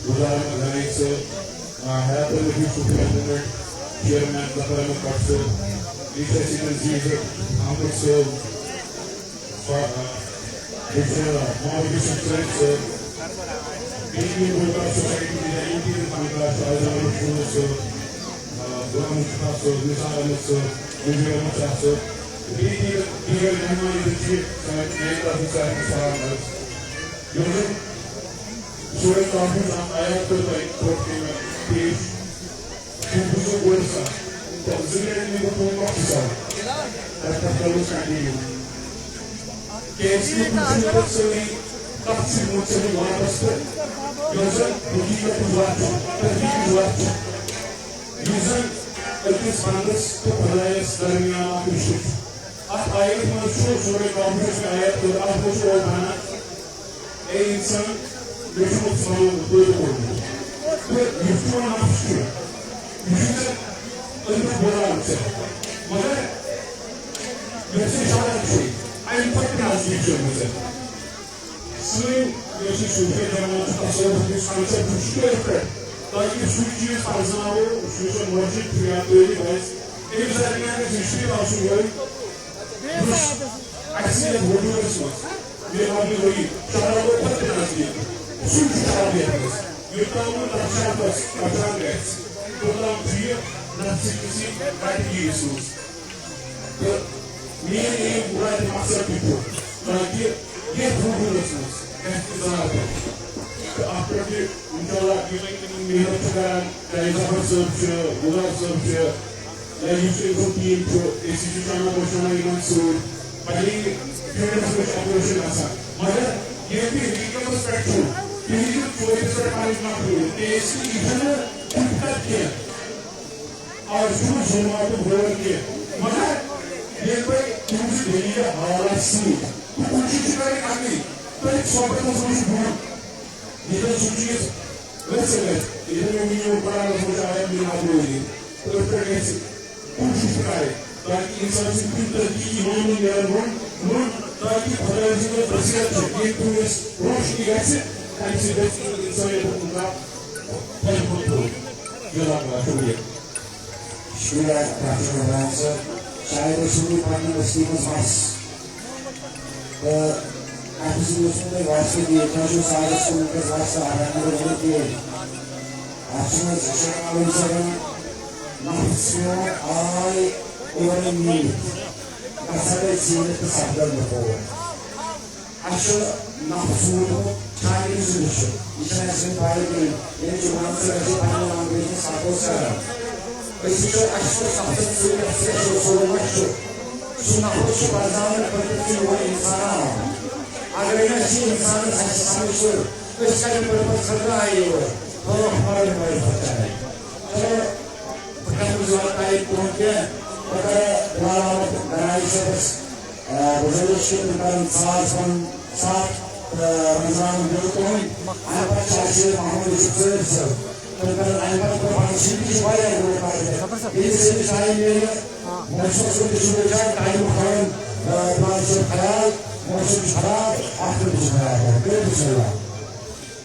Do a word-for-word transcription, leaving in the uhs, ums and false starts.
گُلزار احمد گنایی صٲب، آ، حیات النبی صوفی احمد، چیئرمین ظفر احمد بٹ صٲب، بیٚیہِ چھِ اَسہِ ییٚتٮ۪ن زیٖٹھ احمد صٲب، فا-، آ، بیٚیہِ چھِ محمد یوسف سٲنۍ صٲب، بیٚیہِ یِم بوڈ آف سوسایٹی ہٕنٛدۍ یا یِم تہِ فنکار چھِ، عزیز احمد شوٗر صٲب، آ، غلام مصطفیٰ صٲب، نثار احمد صٲب، مجیب احمد شاہ صٲب، بیٚیہِ دیٖگر، دیٖگر مہمان ییٚتٮ۪ن چھِ، سٲنۍ میٲنۍ طرفہٕ سارنٕے سلام عرض۔ یِم زَن سورہ کہفٕچ اکھ آیت کٔر تۄہہِ برونٛٹھ کَنہِ مےٚ پیش۔ تُہۍ بوٗزِو گۄڈٕ سا، تہٕ زٕ مِنٹ نِمو تُہُنٛد وقت سا۔ تَتہِ پٮ۪ٹھ کَرو أسۍ continue۔ کیٛازِکہِ تُہۍ چھِو پَتہٕ سٲری تَتھ سۭتۍ مُنسلِک وَنان تہٕ یۄس زَن حقیٖقتٕچ وَتھ چھِ، تحقیٖقٕچ وَتھ چھِ، یُس زَن أکِس بنٛدَس تہٕ خۄدایَس درمیان اَکھ رِشتہٕ چھُ۔ اَتھ آیتہِ منٛز چھُ سورہ کہفٕچ آیت کٔر، اَتھ منٛز چھُ اورٕ وَنان، اے انسان، مےٚ چھُ ژٕ بنوومُت، پٲدٕ کوٚرمُت۔ تہٕ یُس چون نفس چھُ، یہِ چھُ ژےٚ أنٛدرٕ بوزان ژےٚ۔ مگر یۄس یہِ شرارت چھِ، اَمہِ کھۄتہٕ تہِ نزدیٖک چھِ أمِس ژےٚ۔ سٲنۍ یۄس یہِ صوٗفیت جماعت چھِ، تصوف ہٕنٛدِس concept چھُ، سُہ چھُ أتھۍ پٮ۪ٹھ۔ تاکہِ سُہ چیٖز پرزناوو، سُہ یُس مسجد چھُ یا طٲلب آسہِ، أمِس درمیان گژھِ رِشتہٕ آسُن وٲلۍ۔ یُس اَسہِ یَتھ وجوٗدَس منٛز یہِ ربِ غریب شرارو کھۄتہٕ تہِ نزدیٖک، سُے چھُ تربیت منٛز۔ یوٚتام نہٕ تَتھ شرطَس پہچان گژھِ، توٚتام چھُ یہِ نفسہٕ کِسی category سٕنٛز۔ تہٕ میٛٲنۍ aim، مراد، مقصد تہِ چھُ تاکہِ یَتھ وجوٗدَس منٛز گژھِ اِظہار پَنُن۔ تہٕ اَتھ پٮ۪ٹھ تہِ، اِنشاءاللہ، یِم وۄنۍ تِم محنت چھِ کران، چاہے ظفر صٲب چھِ، گُلزار صٲب چھِ، یا یُس تہِ تُہُنٛد team چھُ، أسۍ تہِ چھِ چانو پوشانو یِمن سۭتۍ۔ پَنٕنۍ fieldس منٛز چھِ operation آسان۔ مگر ییٚلہِ تُہۍ حقیٖقتس پٮ۪ٹھ چھِو، تُہۍ ہیٚکِو ژورِ پٮ۪ٹھ پَنٕنۍ مۄکلٲوِتھ۔ کیٛازِ کہِ یہِ چھُنہٕ حقیٖقت کینٛہہ۔ آز چھُنہٕ ظُلماتُک دور کینٛہہ۔ مگر ییٚلہِ تۄہہِ تُہٕنٛزِ دٔلیٖلہِ حالات سۭتۍ تہٕ کوٗشِش چھِ کَرٕنۍ اَکٕے، تۄہہِ صحبتس منٛز چھُ بِہُن۔ ییٚتٮ۪ن سُہ چیٖز گژھِ سا گژھِ، ییٚتٮ۪ن مےٚ وٕنی ووٚن قرآنَس منٛز چھِ آیت مِن عدوٗ، تہٕ أتھۍ پٮ۪ٹھ گژھِ کوٗشِش تہِ کَرٕنۍ، تاکہِ اِنسان سٕنٛدۍ تِم تحقیٖقی معاملہٕ نیرَن برٛونٛہہ، برٛونٛہہ، تاکہِ خۄداے سٕنٛز یۄس بصیرت چھِ، ییٚلہِ تُہۍ یۄس روشنی گژھِ، تَمہِ سۭتۍ گژھِ اِنسٲنیتُک مُقام پھٔلۍ پھوٚل پھوٚل۔ جزاک اللہ، شُکریہ۔ شُکریہ، ڈاکٹر عمران صٲب۔ شاید ٲسِو تُہۍ پننہِ بستی منٛز مَس۔ تہٕ اَتھ منٛز یُس مےٚ تۄہہِ وَتھ چھُ دِیِتھ، تۄہہِ چھُو سازَس کُن وٕنکیٚس وَتھ سہارا نگر ووٚنمُت یہِ۔ اَتھ چھُ مےٚ زٕ شےٚ ناوٕے سَرَن، نفس میون آے اورَے نیٖرِتھ۔ گژھان گٔے زیٖنِتھ تہٕ سَپدَن نہٕ پوٗرٕ۔ اَسہِ چھُ نفس ووتمُت چھانہِ سُنٛد چھُ۔ یہِ چھَنہٕ اَسہِ وٕنہِ پَے کِہیٖنۍ۔ ییٚلہِ چھُ وَنان ژٕ ٲسۍ پَنٕنہِ language منٛز suppose کران۔ أسۍ وٕچھو، اَسہِ چھُ نفسَس سۭتۍ اَسہِ چھُ سورُے وَتھ چھُ۔ سُہ نفس چھُ پرزاوان پٔتِم کِنۍ یِوان اِنسان آو۔ اگرے نہٕ اَسہِ یہِ اِنسانَس اَسہِ سَمٕجھ توٚر، أسۍ کَتہِ پٮ۪ٹھ پَتہٕ خٲطرٕ آیہِ یور؟ ہٲف مَرٕنۍ مَرٕنۍ پَتہٕ کَرٕنۍ۔ چلو، بہٕ کَرٕ نہٕ زیادٕ ٹایم تُہُنٛد کینٛہہ۔ بہٕ کَرٕ بِلال احمد گنایی صٲبَس، آ، گُزٲرِش کہِ تِم کَرَن ساز پَنُن ساتھ، آ، رمضان برٛونٛہہ کُن۔ اَمہِ پَتہٕ چھِ اَسہِ محمد یوسف ظٲہِر صٲب۔ تِم کَرَن اَمہِ پَتہٕ پَنُن سِنٛدی چھِ واریاہ برٛونٛہہ کَرٕنۍ۔ ییٚلہِ سٲنِس ٹایم میلہِ، موسم صٲب تہِ چھُ وٕچھان، ٹایمُک تھاوان، آ، بِلال صٲب خیال، موسم چھُ خراب، اَتھ پٮ۪ٹھ تہِ چھُ خیال تھاوُن۔ کٔرِو بِسمِ اللہ۔